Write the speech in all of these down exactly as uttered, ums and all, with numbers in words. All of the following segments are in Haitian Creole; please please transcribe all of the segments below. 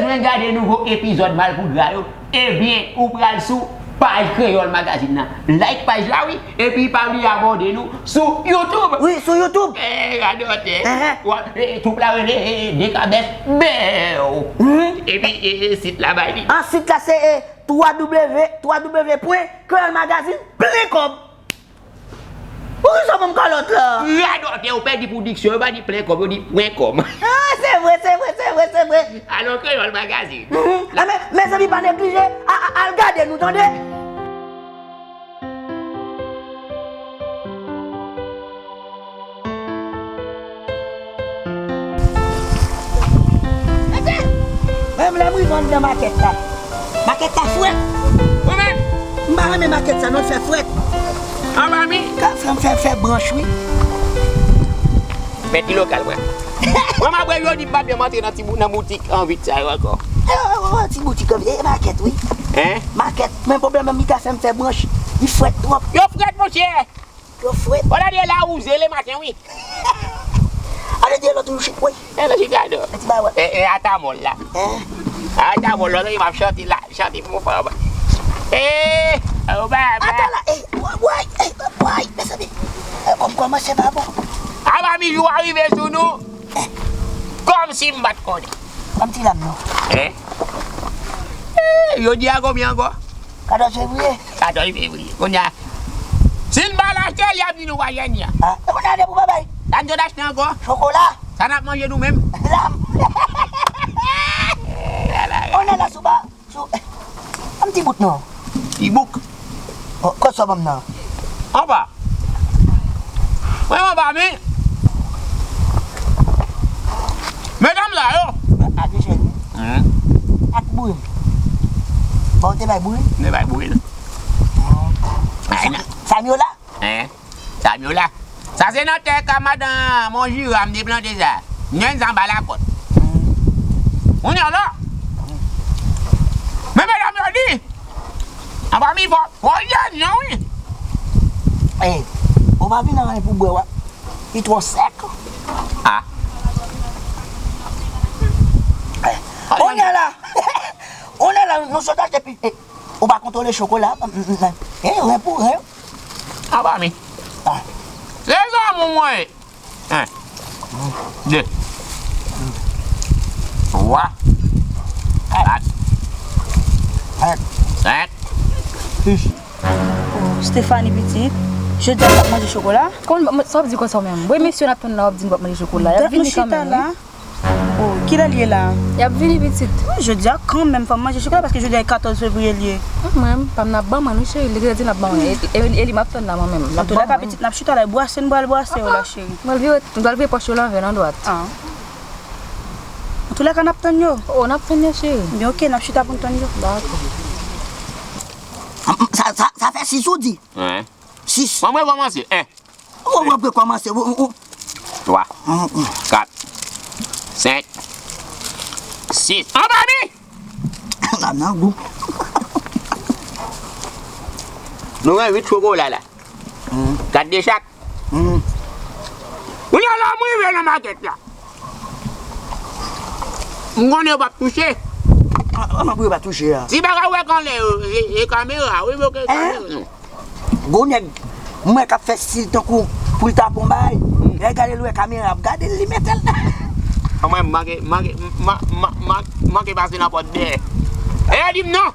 Mwen gade nouvo epizòd Malpougra yo. Ebyen, ou pral sou paj Kreyòl Magazine nan. Like paj la, wi. Epi pa bliye abòne nou sou YouTube. Wi, sou YouTube. Eh, radòtè. Enhen. Wa, eh, twoup la rele, eh, Dekabès Bèw. Mhm. Epi, eh, eh, sit la bay li. Ah, sit la se, eh, twa W, twa W pwen kreyòl magazine plen kòb. Poukisa w ban m kalòt la? Radòtè, ou pèdi pou diksyon, yo pa di plen kòb, yo di pwen kòm. Ah, se vre, se vre, se vre, se vre. Alò, Kreyòl Magazine. Mhm. Ah, men, mezanmi, pa neglije, a, a, al gade nou, tande. Menm lè m rive anndan makèt la, makèt la frèt. Mwen menm, m pa renmen makèt sa non, l fè frèt. Anba mi. Ka fè m fè, fè branch, wi. Men ti lokal, mwen. Mwen, m apre jodi, m p ap janm antre nan ti bou-, nan boutik an vit sa yo ankò. Eh, oh, oh, ti boutik an vit, eh, makèt, wi. Hein? Makèt, men pwoblèm nan, mi ka fè m fè branch. Li frèt twòp. Yo frèt, monchè. Yo frèt. Wala de la wouze le maten, wi. Ale de lòt ou chik, wi. E, nan chik la, non. Ti bagay. E, e, ata mòl la. Hein? Ata mòl la, non, m ap chante la. Chante pou mwen, papa. Eh, oh, baba. Ata la, eh, woy, woy, eh, woy, mezanmi. Eh, kòm kòmanse pa bon. Anba mi jou a rive sou nou. Eh. Kòmsi m pa t konnen. Ban m ti lam non. Eh? Eh, jodi a konbyen ankò? Katòz fevriye. Katòz fevriye. Kounye a, si n pa al achte l, y ap di nou pa jwenn li a. Ah, e kounye a depi w pa bay. Sa n sot achte ankò? Chokola. Sa n ap manje nou menm? Lam. Eh, ala. On est là, Souba. Sou, ban m ti bout non. Ti bouk? Oh, kòb sa w ban m nan? Anba. Mwen anba, men. Medam la yo. Ate cheri. Hmm. Ak bouyi. Bon, ou te bay bouyi? M te bay bouyi. Hmm. Ay, nan. Sa m yo la? Hein? Sa m yo la. Sa se nan tè ka madan Monjira m te plante sa. M jwenn sa anba lakòt. Kounye a la. Men medam yo di, anba mi fò, fò jwenn non, wi. Eh, ou pa vin anyen pou bwè, wa. Li twò sèk. Ah. Eh, on est là. On est là, nou sot achte pi, eh, ou pa kontwole chokola, mm, mm, mm. Eh, ren pou ren. Anba mi. Ah. Se zanmi mwen ye. En. De. Twa. Kat. Senk. Sis. Oh, Stéphanie pitit, jodi a m p ap manje chokola. Kòman sa w ap di konsa w menm? Bon, mesye n ap tann la, w ap di n p ap manje chokola. Y ap vini kanmenm, wi. Oh, kilè l ye la? Y ap vini pitit. Wi, jodi a kanmenm fò m manje chokola paske jodi a e katòz fevriye l ye. Mwen, pa m n ap ban mwen, wi cheri, li gentan di n ap ban mwen. E, e, e li m ap tann la mwen menm. Antouka pitit, n ap chita la, e bwase n pral bwase yo la cheri. Mwen vire, m pral vire pòch yo lanvè nan dwat. Ah. Antoulèka n ap tann yo. Oh, n ap tann yo cheri. Byen, oke, n ap chita pou n tann yo. Dakò. Sa, sa, sa fè sis ou di? Wen. Sis. Mwen, mwen kòmanse. En. Ou, ou ap rekòmanse, ou, ou, ou. Twa. Mm, mm. Kat. Senk. Sis. Anba mi! L ap nan gou. Nou gen uit chokola la. Mm. Kat de chak. Mm. Kounye a la, mwen rive nan makèt la. M konnen yo p ap touche. Ah, ah, m ap rive pa touche a. Si bagay ou wè k anlè yo, e, e kamera, wi, men ke kamera. Gwo nèg, m wè k ap fè stil tankou pou l t ap on bagay. Lè l gade l wè kamera ap gade l, li mete l. Mwen, m manke, manke, ma, ma, ma, manke pase nan pòt dèyè. E yo di m non.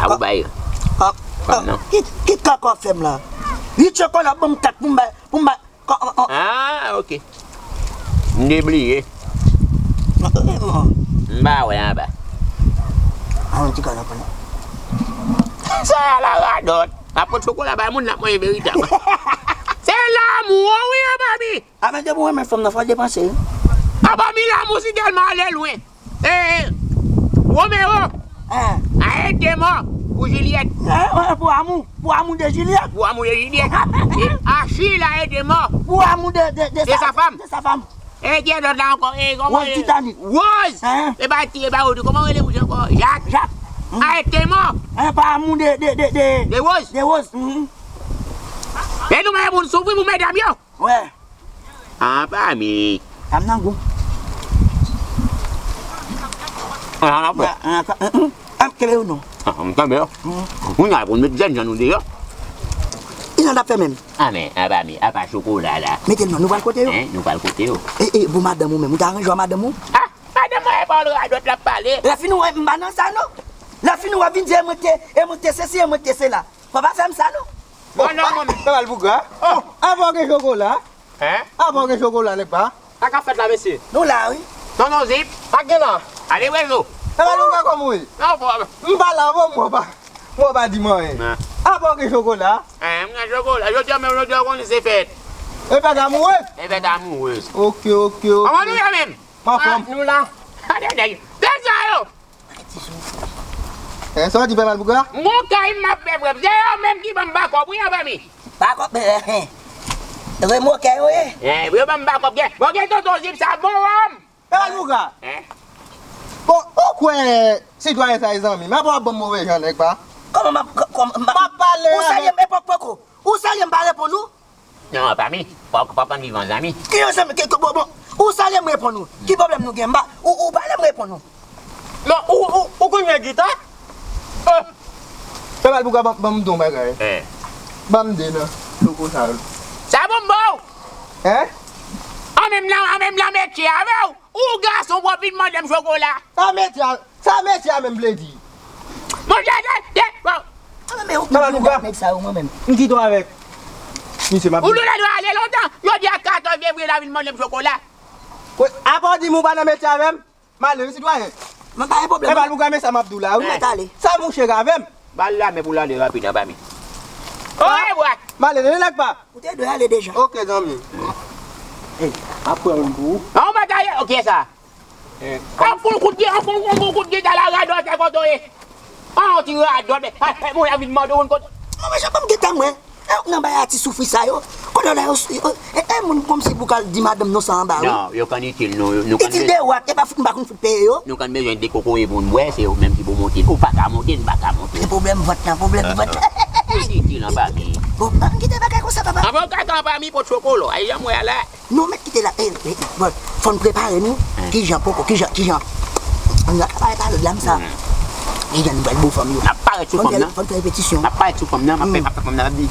A ou bay. Ah, ah, non. Ki, ki kaka w ap fè m la? Li tcheke w la, ban m kat pou m bay, pou m bay. Ah, ok. M te bliye. M pa wè anba. Ah, yon ti kaka pou nou. Sa a la radòt. Apot chokola bay moun n ap manje veritab. Se lanmou an wi anba mi. A men depi w renmen fanm nan fò w depanse wi. Anba mi lanmou si tèlman ale lwen. Eh, eh, Romeo a ete mò pou Jilyèt. Eh, eh, pou amou, pou amou de Jilyèt. Pou amou de Jilyèt. E Achil a ete mò pou amou de, de, de sa fanm. De sa fanm. E kiyès lòt la ankò? E kòman Rose Titanic. Rose. E pa ti, e pa Rose, kòman rele mouche ankò? Jak. Jak. A ete mò. Eh, pa amou de, de, de, de. De Rose. De Rose. E nou menm pou n soufri pou medam yo. Wè. Anba mi. Sa m nan gou. Ah, n ap fè. An, an, an, an, kenbe yo non. Ah, m kenbe yo. Kounye a pou n met jènjan nou deyò. Kijan n ap fè menm? Ah, men, apa mi, apa chokola la. Mete l non, nou pral kote yo. Hein, nou pral kote yo. E, e, bon, madanm ou menm, ou ta ranje w a madanm ou? Ah, madanm mwen e pa w radòt l ap pale. Lè fini w wè m pa nan sa non. Lè fini w ap vin di e mwen te, e mwen te sesi, e mwen te sela. Fò pa fè m sa non. Bon, non, mwen. Pè Malpougra. Oh, apa w gen chokola? Hein? Apa w gen chokola, nèg pa? Sa k ap fèt la, mesye? Nou la, wi. Tonton Zip. Sa k gen la? Ale rezo. Pè Malpougra, kòman w ye? Anfòm. M pa la, bon, mwen pa, mwen pa di m anyen. Apa w gen chokola? Hein, m gen chokola. Jodi a menm, jodi a w konnen se fèt. E fèt amourez? E fèt amourez. Ok, ok, ok. Kòman nou ye menm? Anfòm. Ah, nou la. Gade nèg. Tèt sa yo. Eh, sa w di, Pè Malpougra? Mokay m ap fè frè m. Se yo menm ki ban m bakòp, wi, an fanmi. Bakòp, eh, eh. Remokè yo ye. Eh, yo ban m bakòp, gen. Bon, gen tonton Zip sa, bon wòm. Pè Malpougra. Eh? Bon, ou kwè sitwayen sa e zanmi m? Apa w ap ban m move jan, nèg pa? Kòman m ap, kò-, kòman m ap, m ap pale avèk. Ou salye m epòk poko. Ou salye m pa reponn ou? Non, pa mi. Fòk, fòk ann viv an zanmi. Ki yon zanmi? Ki, ki, bon, bon. Ou salye m reponn ou. Ki pwoblèm nou gen? M pa, ou, ou pale m reponn ou. Non, ou, ou, ou konn jwe gita? Eh. Pè Malpougra, ban, ban m di w yon bagay. Eh. Ban m de nan loko sa yo. Sa bon m ba w. Hein? An menm lan, an menm lan metye avè w. Ou gason w ap vin mande m chokola. Sa metye a, sa metye a menm vle di? Bon, de, de, de, bon. Ah, men ou, Pè Malpougra. Nèg sa yo, mwen menm. M kite w avèk misye m ap. Ou nou lè dwe ale lontan. Jodi a katòz fevriye la vin mande m chokola. Apa w di m ou pa nan metye avè m? M ale, wi, sitwayen. Mwen pa gen pwoblèm. Pè Malpougra, men sa m ap di w la, wi. Mwen ale. Sa mouche avè m? Ba l lamen pou l ale rapid, an fanmi. Orevwa. M ale, nèg pa. Ou te dwe ale deja. Ok, zanmi. Ey, m ap pran youn pou ou. An, w pa ta ye, ok, sa. Eh. An fon kout pye, an fon, an fon kout pye, ta la radòt, sa kote w ye. An, ti radòt, men, eh, eh, moun ap vin mande w kote. Mwen, men, jan ban m geta mwen. Eh, nan bay atis soufri sa yo. Kote w la yo, yo, eh, eh, moun kòmsi pou k al di madanm nou sa anba, wi. Non, yo konn itil nou, nou konn. Itil de wat, e pa fout, m pa konn fout peye yo. Nou konn bezwen dekokoye pou n bwè, se yo menm ki pou monte l. Ou pa ka monte, n pa ka monte. Se pwoblèm vant lan, pwoblèm vant. Itil an fanmi. Bon, pa kite bagay konsa, papa. Anvan w kaka an fanmi, pot chokola, ay, jan m wè a la. Nou mèt kite la, eh, eh, bon, fò n prepare nou. Kijan, poko, kijan, kijan. N a ka parèt a lòd la, m sa. Kijan nou pral bo fanm yo. N ap parèt sou fanm nan. Fò n fè repetisyon. N ap parèt sou fanm nan, m ap fè, m ap fè fanm nan, m ap di,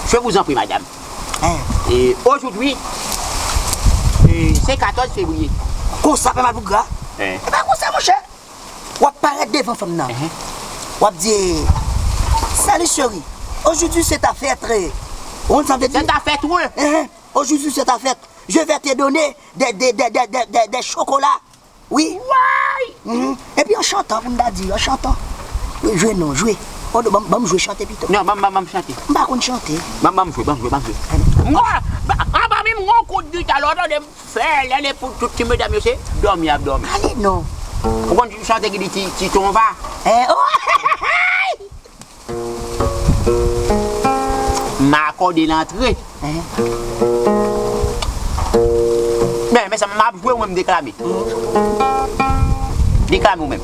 je vous en prie, madame. Hein. Et aujourd'hui, eh, se katòz fevriye. Konsa, pè Malpougra? Hein. E pa konsa, monchè. W ap parèt devan fanm nan. Hein. W ap di, salut chérie, aujourd'hui c'est ta fête. Ou konn sa m te di? C'est ta fête, wi. Hein. Aujourd'hui c'est ta fête. Je vais te donner des, des, des, des, des, des, des chocolats. Wi. Way! Mhm. Epi an chantan, pou n ta di, an chantan. Wi, jwe non, jwe. Bon, ban m, ban m jwe chante pito. Non, ban m, ban m, ban m chante. M pa konn chante. Ban m, ban m jwe, ban m jwe, ban m jwe. Mwen, ba, an fanmi m, yon kout gita, lè w tande m fè, lè l e pou tout ti medam yo, se dòmi y ap dòmi. Ale non. Ou konn chante ki di ti, ti tonva? Eh, oh! M a akòde l antre. Men, men sa m ap jwe, mwen m deklame. Deklame ou menm.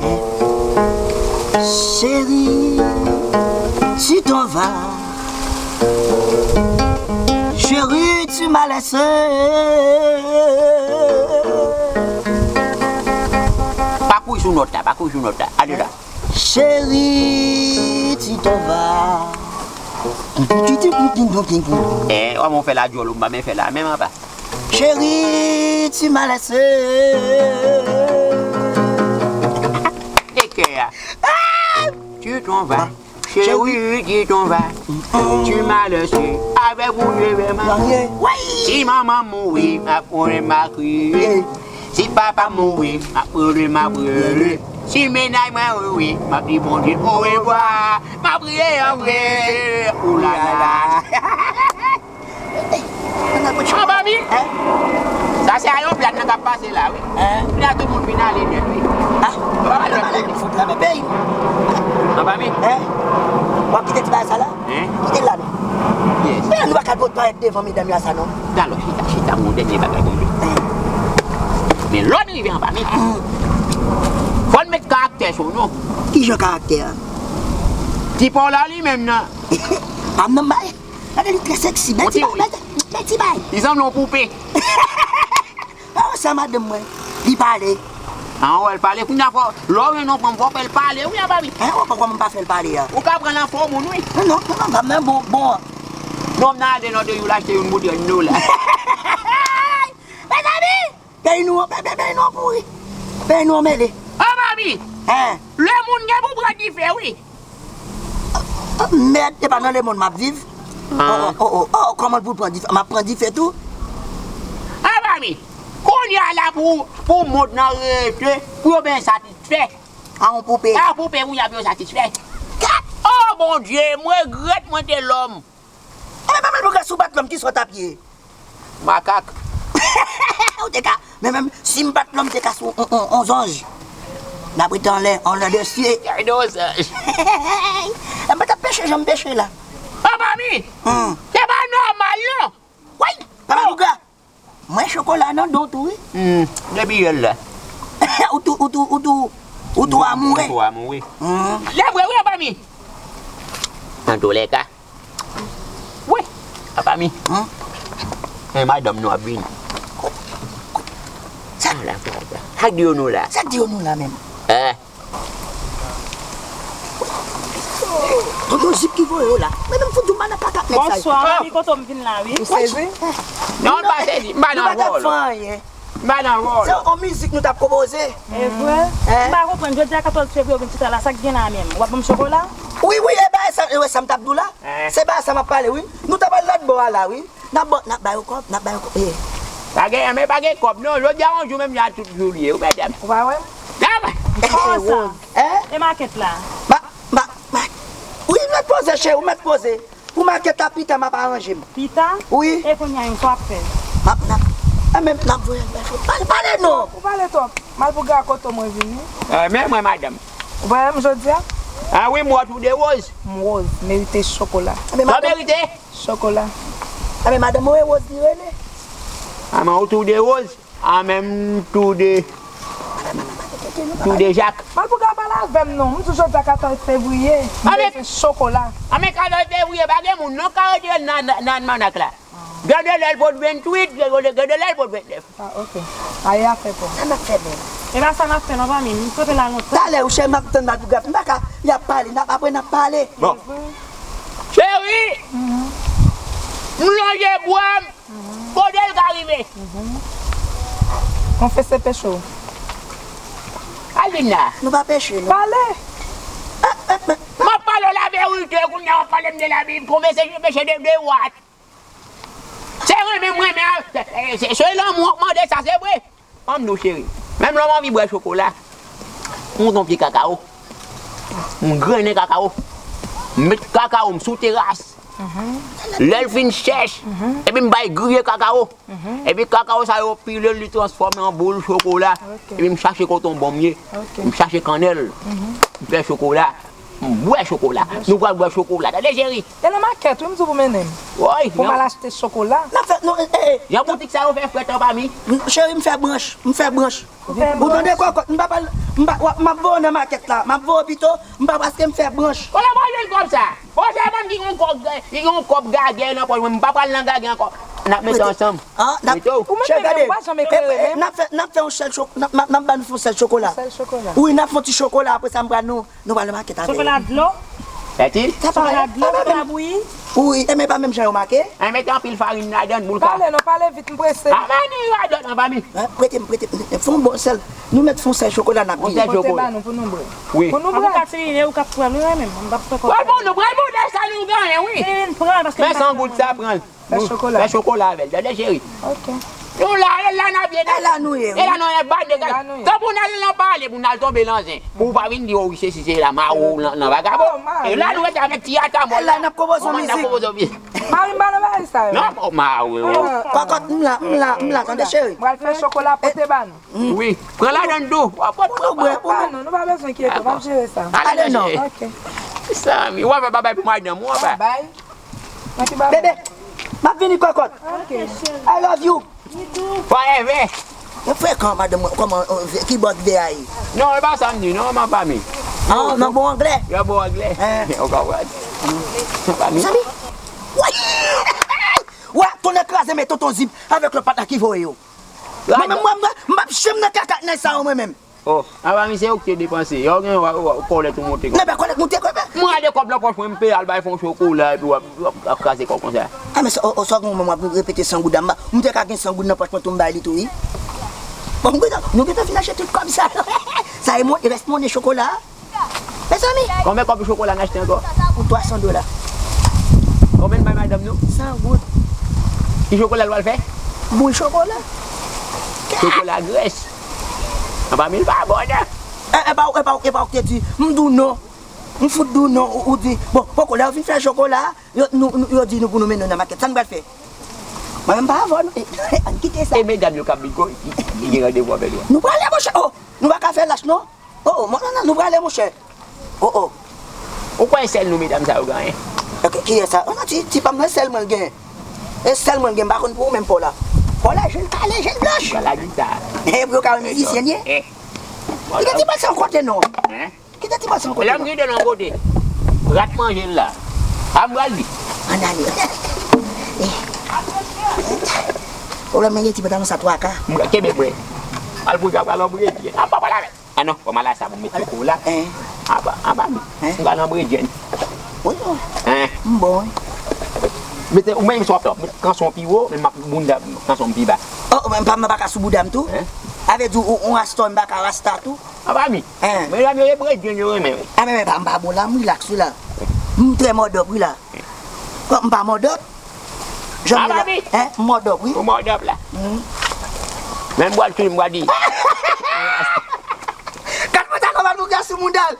Chérie, tu t'en vas. Chérie, tu m'as laissé. Pa kouri sou nòt la, pa kouri sou nòt la. Ale la. Chérie, tu t'en vas. Eh, kòman w fè la djòl ou, m pa men fè la menm anba. Chérie, tu m'as laissé. De kè a. Tu t'en vas. Chérie, tu t'en vas. Tu m'as laissé. Avèk ou je vais marcher. Si manman m mouri, m ap plore, m ap kriye. Si papa m mouri, m ap plore, m ap rele. Si mennaj mwen mouri, m ap di Bondye orevwa. M ap priye an vre. Oulala. An fanmi? Sa se a yon blad nan k ap pase la, wi. Hein? Epi la, tout moun vin ale nèt, wi. Ah, nou pale de fout la, men peyi m. An fanmi? Hein? W ap kite ti bagay sa la? Hein? Kite l la, non. Yes. Men nou pa ka dwe parèt devan medam yo a sa, non. Talò, chita, chita, mon dènye bagay, mon dènye. Hein? Men lè n rive an fanmi, fò n met karaktè sou nou. Kijan karaktè a? Ti pa w la li menm nan. Pa m nan bay. Gade li trè sèksi. Bèl ti bay, bèl, bèl ti bay. Li sanble yon poupe. Pa wè sa madanm mwen. Li pale. An wè l pale, kounye a fò, lè w jwenn yon fanm, fò w fè l pale, wi, apa mi. Hein, ou pa kòman m pa fè l pale a? Ou ka pran l an fo moun, wi. Non, non, non, non, non, bon, bon. Non, m nan ale nan de jou l achte yon boutèy dlo la. Mezanmi! Peyi nou, pe- pe- peyi nou an pouri. Peyi nou an mele. Apa mi. Hein? Lemonn gen pou pran dife, wi. Mèd, e pa nan lemonn m ap viv. Oh, oh, oh, oh, oh, kòman pou pran dife? M ap pran dife tou. Apa mi. Kounye a la pou, pou mond nan rete, pou yo byen satisfè. A yon poupe. A yon poupe, wi, y ap yo satisfè. Oh, Bondye, m regrèt mwen te lòm. Enben, pa mal pou gras ou bat lòm, ki sa w t ap ye? Makak. Ou te ka, men menm si m bat lòm, m te ka sou on, on, on zanj. N ap rete anlè, anlè de sye. Kay de zanj. M pa t ap peche jan m peche la. Apa mi. Hmm. Se pa nòmal, non. Woy! Papa Bougra, mwen chokola nan don tou, wi. Hmm, depi yè la. Ou tou, ou tou, ou tou, ou tou amoure. Ou tou amoure. Hmm. Se vre, wi, apa mi. Antoulèka. Wi, apa mi. Hmm? E madanm nou ap vini. Sa, ala papa. Sa k di yo nou la? Sa k di yo nou la menm? Eh. Tonton Zip ki voye yo la. Men menm fout di w pa nan patat nèg sa yo. Bonswa, mami, kote w m vin la, wi. Ou sezi? Non, m pa sezi, m pa nan wòl. Nou pa t ap fè anyen. M pa nan wòl. Se yon mizik nou t ap konpoze. E vre? Eh. M pa konprann, jodi a katòz fevriye ou vin chita la, sa k gen la menm? W ap ban m chokola? Wi, wi, e bagay sa, e wè sa m t ap di w la. Eh. Se bagay sa m ap pale, wi. Nou ta pral lòt bò a la, wi. N ap ba, n ap ba yo kòb, n ap ba yo kòb. Eh. Pa gen, men pa gen kòb, non. Jodi a yon jou menm jan tout jou li ye, ou mèt. Ou pa wè m? Dam! Kòman sa? Eh? E makèt la? Ma, ma, ma, wi, mèt poze, cheri, ou mèt poze. Pou makèt la pita, m ap aranje m. Pita? Wi. E kounye a, sa w ap fè? M ap, n ap, e men, n ap voye al bay fò. Pale, pale non! Ou pale twòp. Malpougra, kote mwen vini? Eh, men mwen, madanm. Ou pa wè m jodi a? Ah wi, m wè w tou de woz. M woz, merite chokola. Sa w merite? Chokola. A men madanm ou e woz li rele. A men ou tou de woz. A men m tou de, tou de jak. Malpougra pale avè m non. M di w jodi a katòz fevriye. M bezwen chokola. A men katòz fevriye, pa gen moun non ka retire nan, nan, nan almanak la. Gen de lè l pot venntuit, gen de, gen de lè l pot vennèf. Ah, ok. Aye afè pa w. Sa n ap fè menm? E pa sa n ap fè non, pa mi. M kanpe la lontan. Talè, ou chè, m ap tann Malpougra. M pa ka, y ap pale, n ap, apre n ap pale. Bon. Cheri, m lonje bra m, kote l ka rive. Konfese peche w. Al vin la. Nou pa peche, non. Pale. M ap pale w laverite, kounye a w ap pale m de Labib, konfese peche de, de wat. Se renmen m renmen, se, se, se lanmou w ap mande sa, se vre. Ban m di w, cheri. Menm lè m anvi bwè chokola, m pran yon pye kakawo. M grennen kakawo. M met kakawo m sou teras. Lè l fin chèch, epi m bay griye kakawo. Epi kakawo sa yo pile, li transfòme an boul chokola. Epi m chache koton bonm ye. M chache kannèl. M fè chokola. M bwè chokola. Nou pral bwè chokola. Tande, cheri. E nan makèt, wi, m di w pou mennen m. Woy, pou m al achte chokola. N ap fè, non, eh, eh, eh. Jan boutik sa yo fè frèt an pa mi. Cheri, m fè branch, m fè branch. Ou tande, kòkòt, m pa pral, m pa, w ap, m ap voye w nan makèt la. M ap voye w pito, m pa, paske m fè branch. Kote w pral jwenn kòb sa? Bon, se mwen ki gen yon kòb, ki gen yon kòb gagè nan pòch mwen, m pa pral nan gagè ankò. N ap mete ansanm. Ah, n ap, cheri, gade. Ou menm, ou pa janm eklere menm. N ap fè, n ap fè yon sèl cho-, n ap, n ap, n ap ba nou fè yon sèl chokola. Sèl chokola. Wi, n ap fè yon ti chokola, apre sa, m pral nou, nou pral nan makèt avè yo. Chokola dlo? Sa pa chokola dlo, chokola bouyi? Wi, e men pa menm jan yo make. An mete anpil farin ladan l pou l ka. Pale non, pale vit, m prese. A, mani radòt nan pa mi. Hein, prete m, prete m, fè yon bon sèl. Nou mèt fè yon sèl chokola n ap gen. Yon sèl chokola. Pote ba nou pou nou bwè. Wi. Pou nou bwè. An tou ka, Tiline, ou k ap pran, wi, mwen menm. M p ap fè kòb. Pral pou nou, pral pou nou, sa nou genyen, wi. Tiline, pran, paske m pa pran. Men san goud sa, pran l. Fè chokola. Fè chokola avè l, tande cheri. Ok. Nou la, e la n ap ye. E la nou ye, wi. E la nou ye, bande. E la nou ye. Tanpou n al nan pale, pou n al tonbe nan zen. Pou w pa vin di, o, wi, se si, se la, ma ou nan, nan vagabon. Oh, ma. E la nou rete avèk ti ata mò. E la n ap konpoze yon mizik. N ap konpoze yon mizik. Mari m pa nan bagay sa yo. Non, o, ma, wi, wi. Ah. Kòkòt, m la, m la, m la, tande cheri. M pral fè chokola pote ba nou. Wi, pran ladan l tou. W ap pot pou nou bwè, pou nou. Nou pa bezwen enkyete, m ap jere sa. Ale non. Ok. Sa, mi, w ap fè babay pou madanm ou, w ap fè. Babay. Bebe, m ap vini kòkòt. Ok, cheri. I love you. Forever. Ou frekan, madanm mwen, kòman, euh, kibòd vè a ye? Non, e pa sa m di, non, ma fami. Ah, nan bon anglè? Nan bon anglè. Eh. Ou konprann? Ma fami. Mezanmi. Wè, tonnè kraze, men tonton Zip avèk lòt patnè ki voye yo. Mwen menm, mwen, mwen, m p ap janm nan kaka ak nèg sa yo, mwen menm. Oh, apa misye ou ki te depanse. Yo gen yon kòlèt ou monte. Nan, pa kòlèt monte, kòlèt. Mwen ale kòb nan pòch mwen, m peye al bay fè yon chokola, epi w ap, w ap, w ap kraze kò konsa. Ah, men sa, o, o, sa gen yon moman w ap repete san goud a, m ba, m te ka gen san goud nan pòch mwen tou, m bay li tou, wi. Bon, m gentan, nou gentan fin achte tout kòb sa. Sa e mon, e rès monnen chokola. Mezanmi. Konbyen kòb chokola n achte ankò? Pou twa san dola. Konbyen n bay madanm nou? San goud. Ki chokola l pral fè? Boul chokola. Chokola grès. Anba mil pa bon, non. E, e pa, e pa, e pa ou ki te di, m di w non. M fout di w non, ou, ou di, bon, poko, lè yo fin fè chokola, yo, nou, nou, yo di nou pou nou mennen nan makèt. Sa n pral fè? Mwen menm pa avè w, non. Ann kite sa. E medam yo k ap vin ko, ki, ki gen randevou avè nou an? Nou prale, monchè. Oh, nou pa ka fè lach, non. Oh, oh, non, non, non, nou prale, monchè. Oh, oh. Ou kwè e sèl nou medam sa yo genyen? Ok, kiyès sa? Oh, non, ti, ti pa m nan, sèl mwen l genyen. E sèl mwen l genyen, m pa konn pou ou menm, Paula. Paula, jèn kale, jèn blanch. Paula gita. E pou yo ka wè mizisyen ye. Eh. Kite ti bòl sa yon kote non. Hein? Kite ti bòl sa yon kote non. Lè m kite l yon kote. Rat manje l la. A m pral di. Ann ale. Eh. Pwoblèm mwen gen ti pantalon sa twa ka. M kenbe mwen. Al pou sa pral anbre. A papa la. Ah non, kòm ala sa pou m met chokola. Hein? Anba, anba mi. Hein? M pral anbre jèn. Wi, wi. Hein? M bon, wi. Mete, ou menm sa w ap fè, mete kanson pi wo, men m ap bounda kanson pi ba. Oh, men pa, m pa ka sou bouda m tou? Hein? Sa vle di, ou, ou rasta, m pa ka rasta tou? Anba mi. Hein? Men la, men e bre jèn yo renmen, wi. Ah, men, men, pa, m pa bon la, m rilaks, wi, la. M trè mòdòp, wi, la. Kòm m pa mòdòp, Jan m ye la. Hein? M mòdòp, wi. Ou mòdòp la. Menm bwal tou, m pral di. Kat mwen ta kòman pou gras sou mouda l.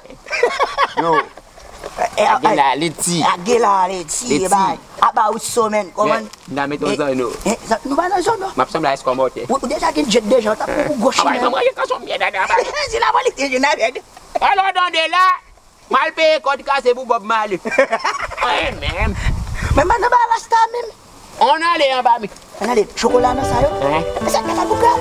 Yo. Gen la leti. Gen la leti, e bay. Aba ou somèn, kòman? N a met yon zòn, no. Nou pa nan zòn, non. M ap sanble a eskòmòtè. Ou deja gen djèt deja, ou t ap pou gwo chimè. Aba, mwen, mwen, kanson byen dada, aba. Se la politik, je n'avais. Alò, tande la. M al peye kòd kase pou Bob Marley. Mwen menm. Men madanm pa rasta menm. Ann ale anba mi. Ann ale, chokola nan sa yo. Hein? Sa k ta bouka.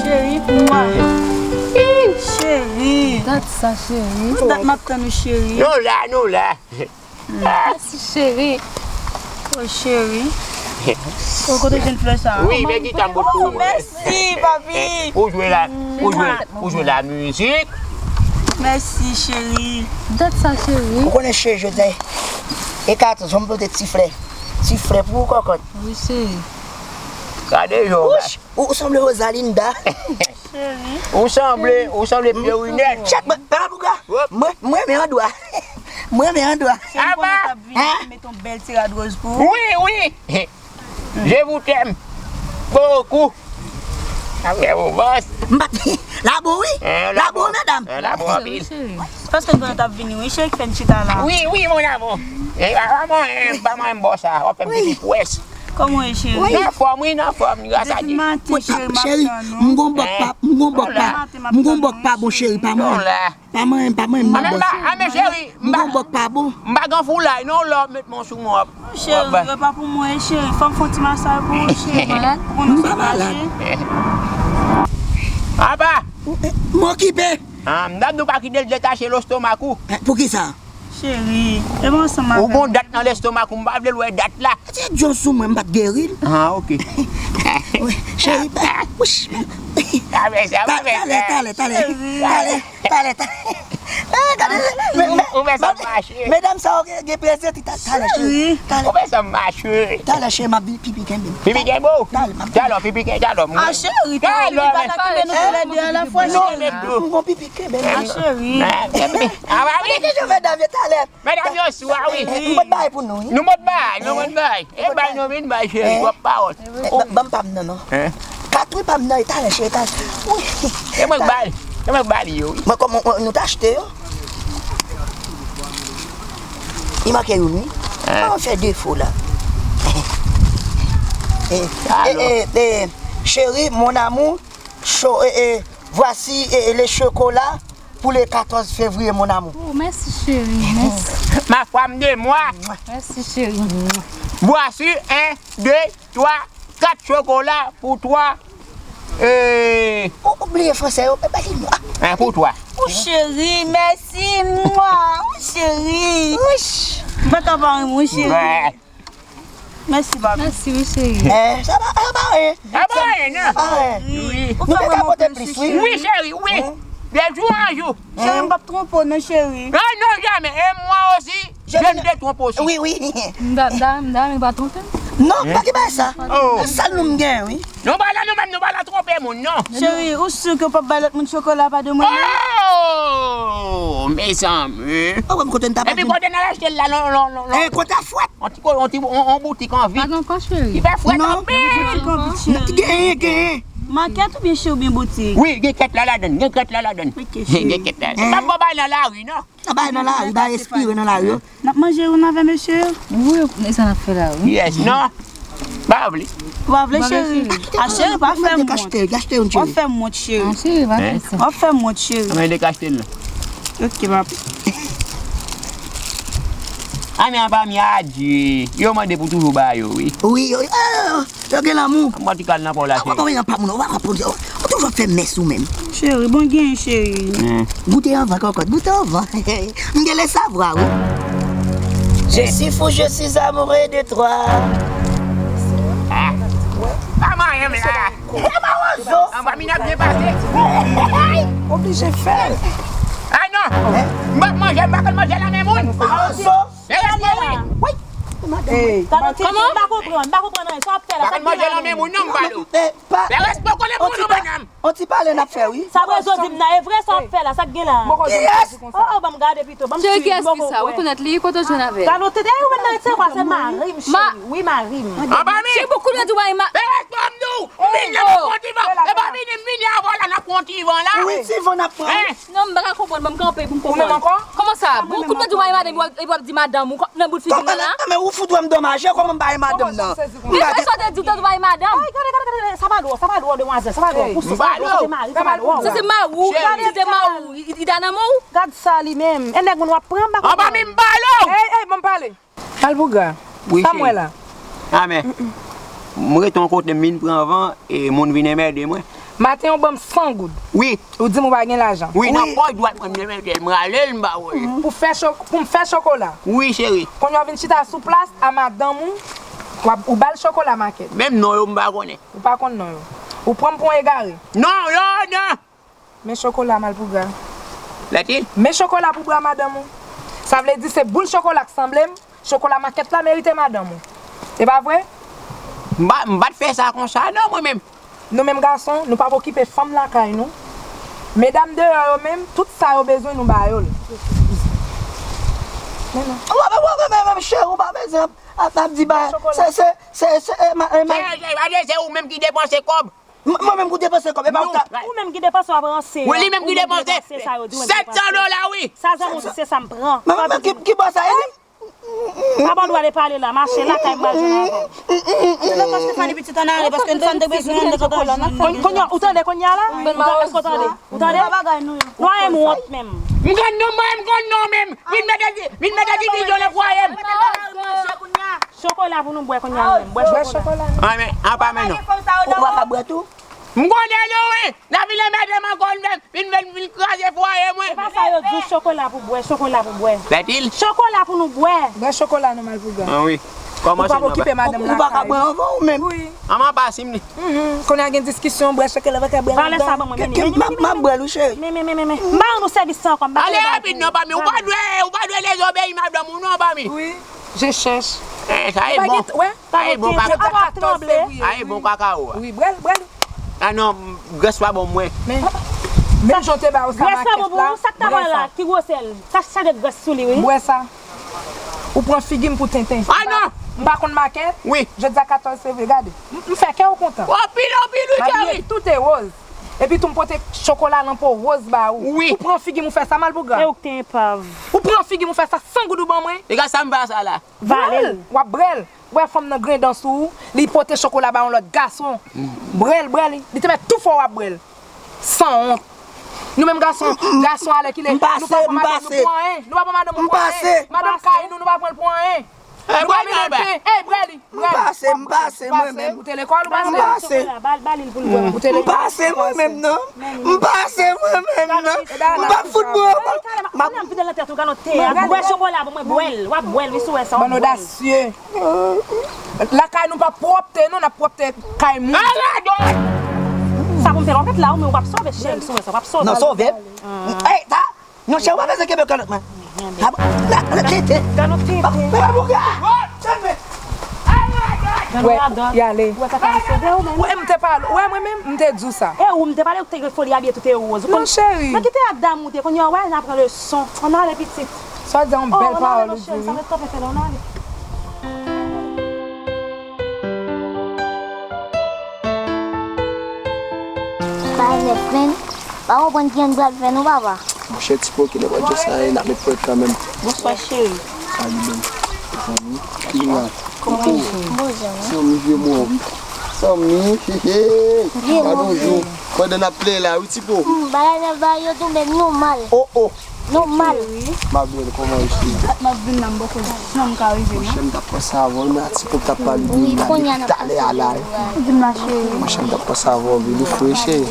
Cheri, mwa. Cheri. Dat sa, cheri. Tout dat m ap tann ou, cheri. Nou la, nou la. Mèsi, cheri. Oh, cheri. Oh, kote jwenn flè sa? Wi, men gita m pot pou ou. Mèsi, papi. Ou jwe la, ou jwe, ou jwe la mizik. Mèsi, cheri. Dat sa, cheri. Ou konnen cheri, jodi a, e katòz, fò m pote ti flè. Ti flè pou ou, kòkòt. Wi, cheri. Gade jan w Ou, ou sanble Rosalinda. Cheri. Ou sanble, ou sanble Pierrot. Chak mwen, pa bouga. Mwen, mwen, men an dwa. Mwen, men an dwa. Cheri, konnen t ap vini, mete yon bèl ti rad wòz pou ou. Wi, wi. Je vous aime beaucoup. Apre ou bòs. M pa t, la bon, wi. La bon, medam. La bon anpil. Paske nou t ap vini, wi, cheri, k fè n chita la. Wi, wi, mon amour. E, pa mwen, pa mwen, m bò sa. W ap fè m pipi pwès. Kòman w ye, cheri? Nan fòm, wi, nan fòm, gras a Dye. Depi maten, cheri, m ap tann ou. M gon bòk pa, m gon bòk pa, m gon bòk pa bon, cheri, pa mwen. Pa mwen, pa mwen, m nan bòk. A, men cheri, m gon bòk pa bon. M pa gen foulay, non, lè w met men w sou mwen. Cheri, e pa pou mwen, cheri. Fò m fè yon ti masaj pou ou, cheri. Ou konn ou se fache. Apa? M okipe. Ah, m t ap di w pa kite l detache lestomak ou. Poukisa? Cheri, e mwen ansanm avè w. Ou gon dat nan lestomak ou, m pa vle l wè dat la. Ti John sou mwen, m pa t geri l. Ah, ok. Wi, cheri, pa, wouch. Talè, talè, talè, talè. Cheri. Talè, talè, talè. Eh, gade, men, men, ou fè sa m mache. Medam sa yo gen, gen prezan, ti ta-, talè, cheri. Talè. Ou fè sa m mache. Talè, cheri, m ap pipi kenbe m. Pipi kenbe w? Talè, m ap. Talè, pipi kenbe, talè. Ah, cheri, talè, talè, talè, kenbe nou toulède a la fwa, cheri. Non, men, m gon pipi kenbe m. Ah, cheri. Ah, ba wi. Gade jan medam yo talè. Medam yo sou a, wi. M pot bagay pou nou, wi. Nou pot bagay, nou pot bagay. E bay nou vin bay, cheri, twòp pawòl. Ban m pa m nan, non. Kat wi pa m nan, e talè, cheri, talè. Wi. E mwen k bay. Mwen ba li yo, wi. Mwen kòman, nou t achte yo? Li manke youn, wi. Kòman fè defo la? Eh, eh, eh, eh, chérie, mon amour, cho- eh, eh, voici eh, eh, les chocolats pour le quatorze février, mon amour. Oh, mèsi, cheri. Mèsi. Ma femme de moi. Mèsi, cheri. Voici un, deux, trois, quatre chocolats pour toi. Eh. Ou, ou bliye fransè yo, ba li mwa. Un pour toi. Ou cheri, mèsi, mwa. Ou cheri. Wouch. Mwen ka pa ri, mon cheri. Mèsi, papi. Mèsi, wi, cheri. Eh, sa pa, sa pa anyen. Sa pa anyen, non. Sa pa anyen. Wi. Ou fè mwen monte plis, wi. Wi, cheri, wi. De jou an jou. Cheri, m p ap twonpe w, non, cheri. Non, non, jamè. E mwa osi, je ne te trompe osi. Wi, wi. M da, m da, m da, m pa twonpe m. Non, pa ki bagay sa. Oh. Sèl nou m gen, wi. Nou pa la nou menm, nou pa la twonpe moun, non. Cheri, ou si ke w p ap bay lòt moun chokola pa de mwen menm? Oh, mezanmi. Ou wè m kote n t ap achte. Epi kote n al achte l la, non, non, non, non. Eh, kote a fwèt? On ti ko-, on ti, on, on boutik an vil. Pa gen ankò, cheri. Ki fè fwèt anpil. Non, non, non, non, non. Genyen, genyen. Makèt oubyen cheri oubyen boutik? Wi, gen kèt la ladann, gen kèt la ladann. Ok, cheri. Gen kèt la. Eh. M p ap ba w bay nan lari, non. Nan bay nan lari, bay espire nan lari. N ap manje youn avè mesye yo? Wi, men sa n ap fè la, wi. Yes, non. Pa vle. Ou pa vle, cheri? A, cheri, pa fè m wont. Achte, achte youn, cheri. W ap fè m wont, cheri. A, cheri, pa fè sa. W ap fè m wont, cheri. Mwen de achte l la. Ok, papi. A, men apa mi adye. Yo mande pou toujou ba yo, wi. Wi, yo, yo, yo. Yo gen lanmou. Mwen ti kal nan pa w la, cheri. Ou pa konprann, ou pa konprann, ou toujou ap fè mès ou menm. Cheri, bon gen, cheri. Goute anvan, kòkòt, goute anvan. M gen le savwa, wi. Je suis fou, je suis amoureux de toi. Ah. Pa manyen m la. Koupe mawozo. Anba mi n ap byen pase. Oblije fè l. Ay non. M p ap manje, m pa konn manje nan men moun. Mawozo. Fè respè w, wi. Ey. Kòman? M pa konprann, m pa konprann anyen. Sa w ap fè la? Pa konn manje nan men moun, non, m pale w. Fè respè w, konnen moun ou, madanm. On ti pale n ap fè, wi. Sa Brezo di m nan, e vre sa w ap fè la, sa k gen la? Yes. Oh, oh, ban m gade pito, ban m swiv, m poko kwè. Ou rekonèt li, kote w jwenn avè l? Gade, ou tande, ou menm nan, se kwa, se mari m, cheri. Wi, mari m. Anba mi. Cheri, pou kounye a di w pa renmen. Fè respè w, m di w. M vin la, m ap pran ti van. E pa vini, m vini avè w la, n ap pran ti van la. Wi, ti van n ap pran. Non, m pa ka konprann, ban m kanpe pou m konprann. Ou menm ankò? Kòman sa? Bon, kounye a di w pa renmen madanm, epi w ap di madanm ou nan bout figi mwen la? Men ou fout wè m domaje, kòman m pa renmen madanm nan? Men sa w te di, w te di w pa renmen madanm? Ay, gade, gade, gade, sa pa dwòl, sa pa dwòl, demwazèl, sa pa dwòl. Pou sa, pou se mari, sa pa dwòl. Se se mari w, se se mari w, li, li da nan men w? Gad sa li menm. E nèg moun w ap pran, m pa konprann. Anba mi m pale w. Ey, ey, ban m pale. Malpougra, sa m wè la? Amè. M rete yon kote, m vin pran van, e moun vin enmède mwen. Maten, ou ban m san goud. Wi. Ou di m ou pa gen lajan. Wi, nan pòch dwat mwen, m enmède l, m rale l, m ba w li. Pou fè cho-, pou m fè chokola. Wi, cheri. Kounye a w vin chita sou plas a madanm ou, w ap, ou ba l chokola makèt. Menm non yo, m pa konnen. Ou pa konn non yo. Ou pran m pou yon egare. Non, non, non. Men chokola, Malpougra. Lèt li? Men chokola pou bwa madanm ou. Sa vle di se boul chokola k sanble m, chokola makèt la merite madanm ou. E pa vre? M pa, m pa t fè sa konsa non, mwen menm. Nou menm gason, nou p ap okipe fanm lakay nou. Medam deyò yo menm, tout sa yo bezwen nou ba yo l. Men non. Ou pa, ou pa, men, men, cheri, ou pa bezwen ap, ap, ap di ba, se, se, se, se, e, ma, e, ma. Se, se, se, se ou menm ki depanse kòb. M-, mwen menm ki depanse kòb, e pa ou ta. Ou menm ki depanse, w ap ranse. Wi, li menm ki depanse. Sèt san dola, wi. Sa zanmi w di, se sa m pran. Men, men, men, ki, ki bò sa ye, li? Pa ba w dwa de pale la, mache lakay m pral jwenn avè w. Lè paske fè li pitit ann ale, paske n fann te bezwen ann de kontan jwenn. Kounye a, ou tande kounye a la? Èske w tande? Ou tande? Nou a yon wont menm. M konn non, mwen, m konn non menm. Vin mete, vin mete divizyon nan fwaye m. Chokola pou nou bwè kounye a nou menm. Bwè chokola. Bwè chokola. An men, apa men non. Ou pa ka bwè tou? M konnen nou wi. N ap vin anmède m ankò, vin, vin, vin, vin kraze fwaye mwen. E pa sa yo di w, chokola pou bwè, chokola pou bwè. Bètil. Chokola pou nou bwè. Bwè chokola nou Malpougra. An wi. Kòmanse. Ou pa okipe madanm lakay. Ou pa ka bwè anvan ou menm. Wi. An m ap pase m li. Mhm. Kounye a gen diskisyon, bwè chokola, pa ka bwè ladan. Valè sa ban mwen, men, men, men, men, men. M ap bwè l wi cheri. Men, men, men, men, men. M pa rann ou sèvis sa ankò, m pa vle ba w. Ale rapid non, pa mi. Ou pa dwe, ou pa dwe dezobeyi madanm ou non, pa mi. Wi. Je chèche. Eh, sa e bon. Sa e bon kaka. Sa e bon kaka ou a. Wi, bwè l, bwè l. Ah non, grès pa bon mwen. Men, menm jan w te ba yo sa makèt la. Grès pa bon pou ou, sa k ta pran la, ki gwosè l? Sa chaje grès sou li, wi. Bwè sa. Ou pran figi m pou tenten. Ah non. M pa konn makèt. Wi. Jodi a katòz fevriye, gade. M, m fè kè w kontan. Anpil, anpil, wi, cheri. Tout e woz. Epi tou m pote chokola lan po woz ba ou. Wi. Ou pran figi m ou fè sa, Malpougra. E ou k te enpav. Ou pran figi m ou fè sa, san goud ou ban mwen. Egal sa m ba sa la. Vale l. W ap brè l. W wè fanm nan grenn dan sou ou, li pote chokola ba yon lòt gason. Brè l, brè l. Li te mèt tou fò w ap brè l. Sanwont. Nou menm gason, gason alèkile, nou pa pran madanm nou pou anyen. Nou pa pran madanm nou pou anyen. Madanm kay nou, nou pa pran l pou anyen. Nou pa mennen pen. Ey, brè li, brè li. M pase, m pase mwen menm. Ou te lekòl ou pase? M pase. M pase mwen menm non. M pase mwen menm nan. M p ap fout bwè. M ap vide nan tèt ou, gade yon tè a. Bwè chokola pou mwen, bwè l. W ap bwè l, wi, si w wè sa, w ap bwè l. Bann odasye. Lakay nou pa pwòpte, non, n ap pwòpte kay moun. Sa pou m fè lòt la, ou menm w ap sove, cheri, si w wè sa, w ap sove. Non, sove. Ey, ta. Non, cheri, w pa bezwen kenbe kalòt mwen. Gade yon tenten. Gade yon tenten. Wè, y ale. Wè, m te pale, wè, mwen menm, m te di w sa. E ou, m te pale, ou te gen foli abiye tout e woz. Non, cheri. Mwen kite ak dam ou te, kounye a, wè, n a pran leson. Ann ale, pitit. Sa di yon bèl pawòl ou di wi. Ann ale, non, cheri, sa m ret kanpe fè la, ann ale. Bagay nèf, menm. Pa konprann kijan n pral fè non, papa. Monchè, Tipo, kilè w ap di sa, e n ap met pwèt kanmenm. Bonswa, cheri. Salut, bèl. Zanmi. Kounya. Kòman w ye? Zanmi, vye mwen. Zanmi, hehe. Vye mwen. Gad yon jou. Pandan n ap plede la, wi, Tipo. Hmm, bagay nèf, bagay yo tonbe nòmal. Oh, oh. Nòmal. Ma belle, kòman w ye, cheri? M ap vin la, m poko jan m ka rive, non. Monchè, m t ap panse avè w, men a Tipo k t ap pale de m la depi talè a la. Di m la, cheri. Monchè, m t ap panse avè w, baby, ou fre, cheri.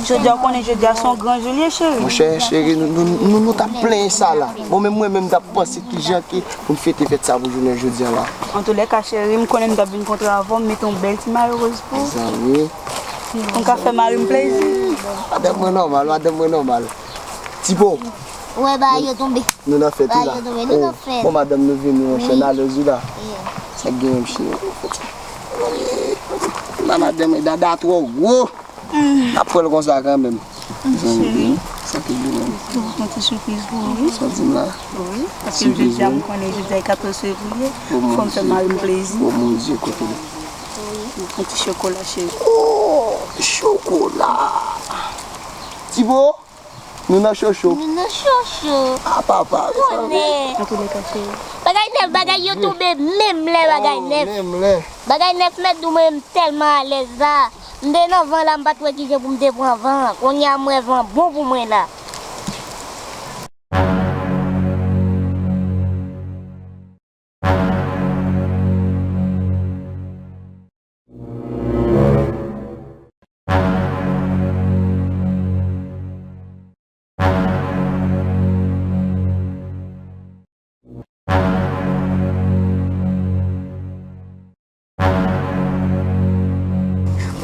Jodi a, ou konnen jodi a se yon gran jou l ye, cheri. Monchè, cheri, nou, nou, nou, nou t ap plenyen sa la. Bon, men mwen menm, m t ap panse kijan ke pou m fete fèt sa pou jounen jodi a la. Antoulèka, cheri, m konnen m t ap vin kontre avè w, m mete yon bèl ti mayo woz pou ou. Zanmi. Ou ka fè mari m plezi. Madanm mwen nòmal, madanm mwen nòmal. Tipo. Ou wè bagay yo tonbe. Nou nan fèt wi la. Bagay yo tonbe, nou nan fèt. Bon, madanm nou vini, monchè, n alèz wi la. Sa k genyen, monchè? La madanm, dada twò gwo. N ap fè l konsa kanmenm. Cheri. Sa k genyen? Yon ti sipriz pou ou wi. Sa w di m la? Wi. Paske jodi a m konnen jodi a e katòz fevriye. Fò m fè mari m plezi. O mon Dye, kote l? Yon ti chokola, cheri. Oh, chokola. Tipo. Nou nan chocho. Nou nan chocho. A papa. Konnen. Antoulèka, cheri. Bagay nèf, bagay yo tonbe menm lè, bagay nèf. Menm lè. Bagay nèf, mèt di w mwen, m tèlman alèz la. M te nan van la, m pa t wè kijan pou m te pran van an. Kounye a, m wè van bon pou mwen la.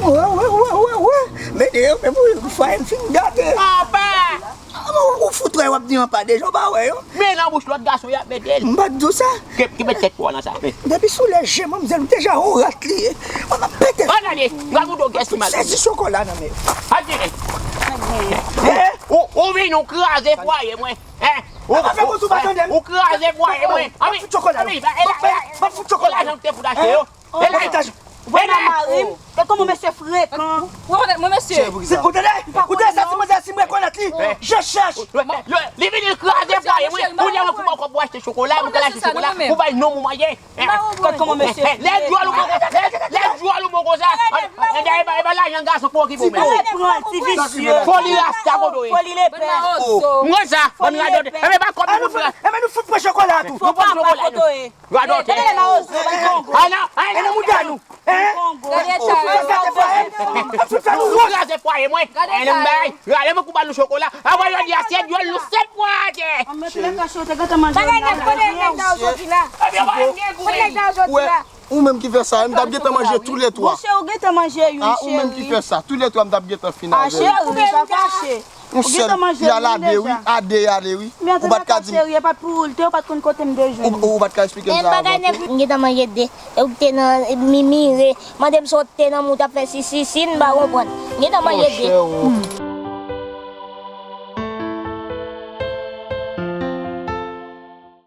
Wè, wè, wè, wè, wè. Men de yo, men pou, pou fwaye m fin gate. Papa! Ou, ou fout wè w ap di anpa deja, w pa wè yo? Men nan bouch lòt gason y ap mete l. M pa t di w sa. Ke, ki met tèt pou w nan sa. Depi sou lè je manmzèl ou deja yon rat li ye. Mwen m ap pete. Ann ale, m pral montre w kiyès ki mal. Sezi chokola nan men. Adye. Ou, ou vin ou kraze fwaye mwen. Hein? Ou, ou kraze fwaye mwen. Anvi, anvi, ba, e la, e la, e la, jan te pou dache yo. E la, e la. Ou pral nan mari m. E kòman mesye frekan. Ou rekonèt mwen, mesye? Ou tande? Ou tande sa ti manzè si m rekonèt li? Je chèch. Li vini l kraze fwaye mwen. Kounye a mwen pou ba w kòb pou achte chokola, mwen ka achte chokola. Ou bay nonm ou manyen. Gad kòman mesye. Lè djòl ou poko, lè, lè djòl ou poko sa. Ebyen, ebyen, ebyen, lajan gason pou okipe w menm. Ti pran, ti visye. Foli rasta kote w ye. Foli lepè. Mwen sa, bann radote. Ebyen, ba kòb nou pou la. Ebyen, nou fout pran chokola tou. Nou pran chokola. Radote. Ebyen, la ozo, bay kongo. Ala, ala, ala mouda nou. Hein? Kongo. Gade sa, gade sa. Ou kraze fwaye mwen. Gade sa. Gade mwen kou ba nou chokola. Avan jodi a, se djòl nou sèt mwa atè. An met lè kache, ou te gentan manje. Bagay nèf, kote nèg sa yo soti la? Ebyen, pa gen gou. Kote nèg sa yo soti la? Ou menm ki fè sa, m t ap gentan manje tou lè twa. Monchè, ou gentan manje, wi, cheri. A, ou menm ki fè sa, tou lè twa m t ap gentan fin avè w. A, cheri, pa fache. Ou gentan manje, wi, deja. Yon sèl, y al a de, wi, a de y ale, wi. Ou pa t ka di m. Cheri, e pa t pou ou l te, ou pa t konn kote m te jwenn li. Ou, ou pa t ka eksplike m sa avan tou. M gentan manje de. E ou k te nan mimire. Mande m sa w te nan men w t ap fè si, si, si, m pa konprann. M gentan manje de. Monchè, ou,